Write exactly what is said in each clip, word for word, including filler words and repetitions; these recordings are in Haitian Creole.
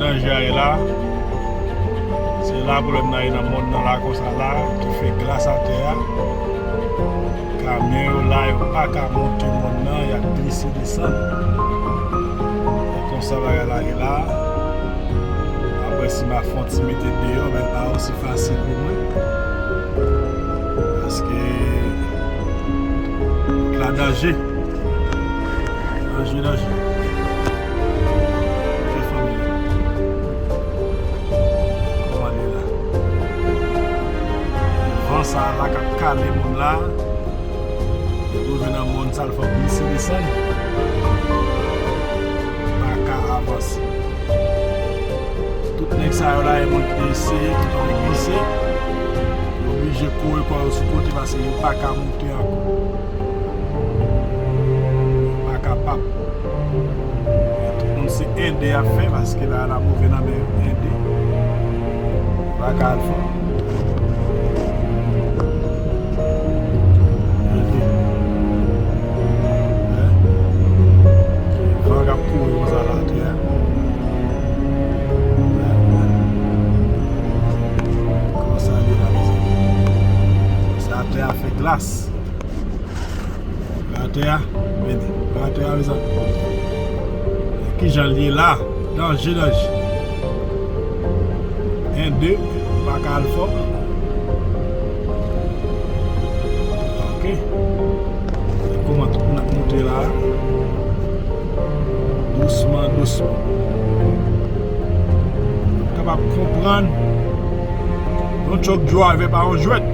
Danje a ye la. Se la pwoblèm nan ye nan mòn nan la konsa la, ki fè glas atè a. Kamyon yo la, yo pa ka monte mòn nan, y ap glise desann. E konsa bagay la ye la. Apre si m a fè yon ti mete deyò, men l pa osi fasil pou mwen. Paske wout la danje. Danje, danje. Fè fanmi. Kòman li la? Van sa a la k ap kale moun la. Li twouve nan mòn sa, l fè w glise desann. Pa ka avanse. Tout nèg sa yo la, e moun ki te eseye, ki tonbe glise. Yo oblije kore kò yo sou kote paske yo pa ka monte ankò. Yo pa kapab. Tout moun se ede y ap fè, paske bagay la move nan men ede. Bagay alfa. Ede. Hein? Van k ap kouri konsa la atè a. Konsa li la, mezanmi. Sa atè a fè glas. Atè a, vini. Atè a, mezanmi. Kijan l ye la? Danje, danje. En, de, pa ka al fò. Ok. Kòman tout moun ap monte la? Dousman, dousman. Kapab konprann yon truck driver pa yon jwèt.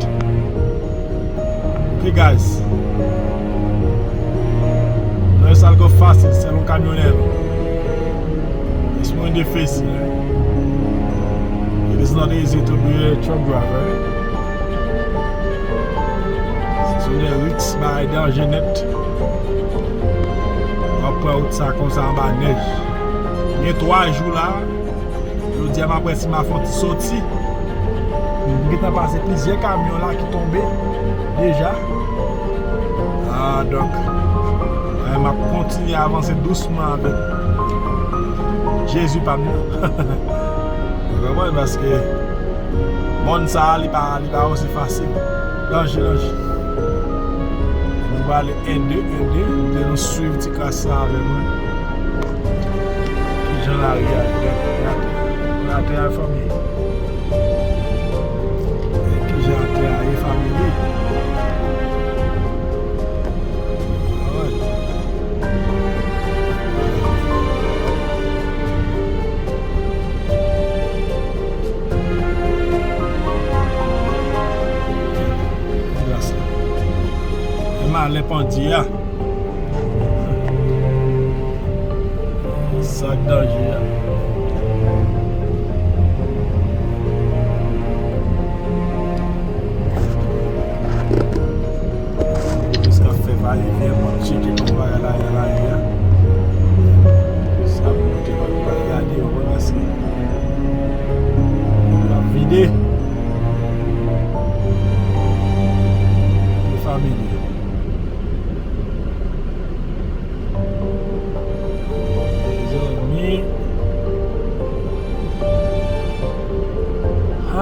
Ok, guys. Nan sa l go fasil, se yon kamyonè. It's more in the face, yeah. It is not easy to be a truck driver. Se yon risk, bay danje nèt. W ap pran wout sa konsa anba nèj. Gen twa jou la, jodi a m ap wè si m a fè yon ti soti. M gentan pase plizyè kamyon la ki tonbe deja. Ah, donk, eh, m ap kontinye avanse dousman avèk Jezi pa m nan. Ou konprann? Paske mòn sa a, li pa, li pa osi fasil. Danje, danje. Nou prale en, de, en, de. Kite nou swiv ti kras sa avè mwen. Kijan lari a ye? Gade, gade. Atè a, fanmi. Kijan atè a ye, fanmi? Alright. Gras la. E malen pandye a. Sa k danje a. Polis k ap fè vayevyen, m ap tcheke kòman bagay la ye nan lari a. Sa pou monte, pa, pa gade, yo ranmase. Yo ap vide. Yo familye. Mezanmi.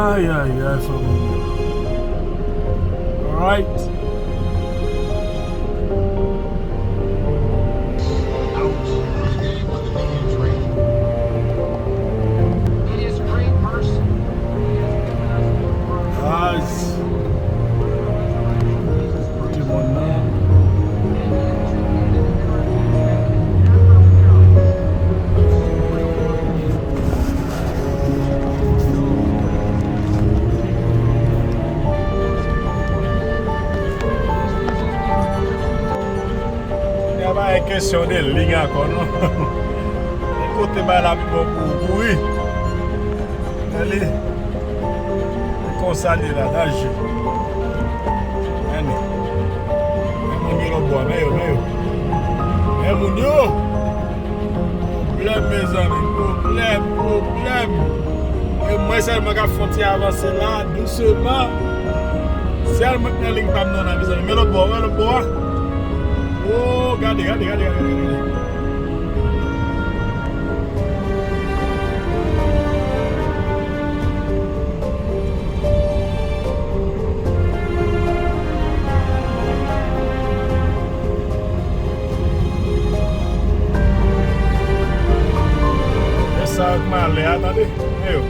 Ay, ay, ay, fanmi. Alright. Guys. Kote mòn nan? Kounye a pa gen kesyon de liy ankò non. Kote bay la pi bon pou ou kouri. Men li, li konsa li ye la, danje. Men li. Men moun yo lòt bò, men yo, men yo. Men moun yo. Pwoblèm, mezanmi, pwoblèm, pwoblèm. E mwen sèlman k ap fè yon ti avanse la, douseman. Sèl mwen k nan liy pa m nan, mezanmi. Men lòt bò, men lòt bò a. Oh, gade, gade, gade, gade, gade. Malè a, tande. Ayo.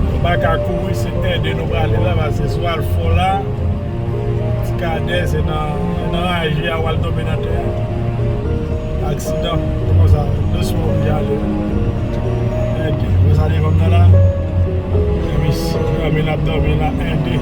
Nou pa ka kouri, se ede nou prale la, paske si w al fò la, ti kadè, se nan, nan raje a, w al tonbe nan tè a. Aksidan, se konsa, dousman oblije ale. Ede, mwen salye fanm nan la. Epi si dòmi l ap dòmi la, ede.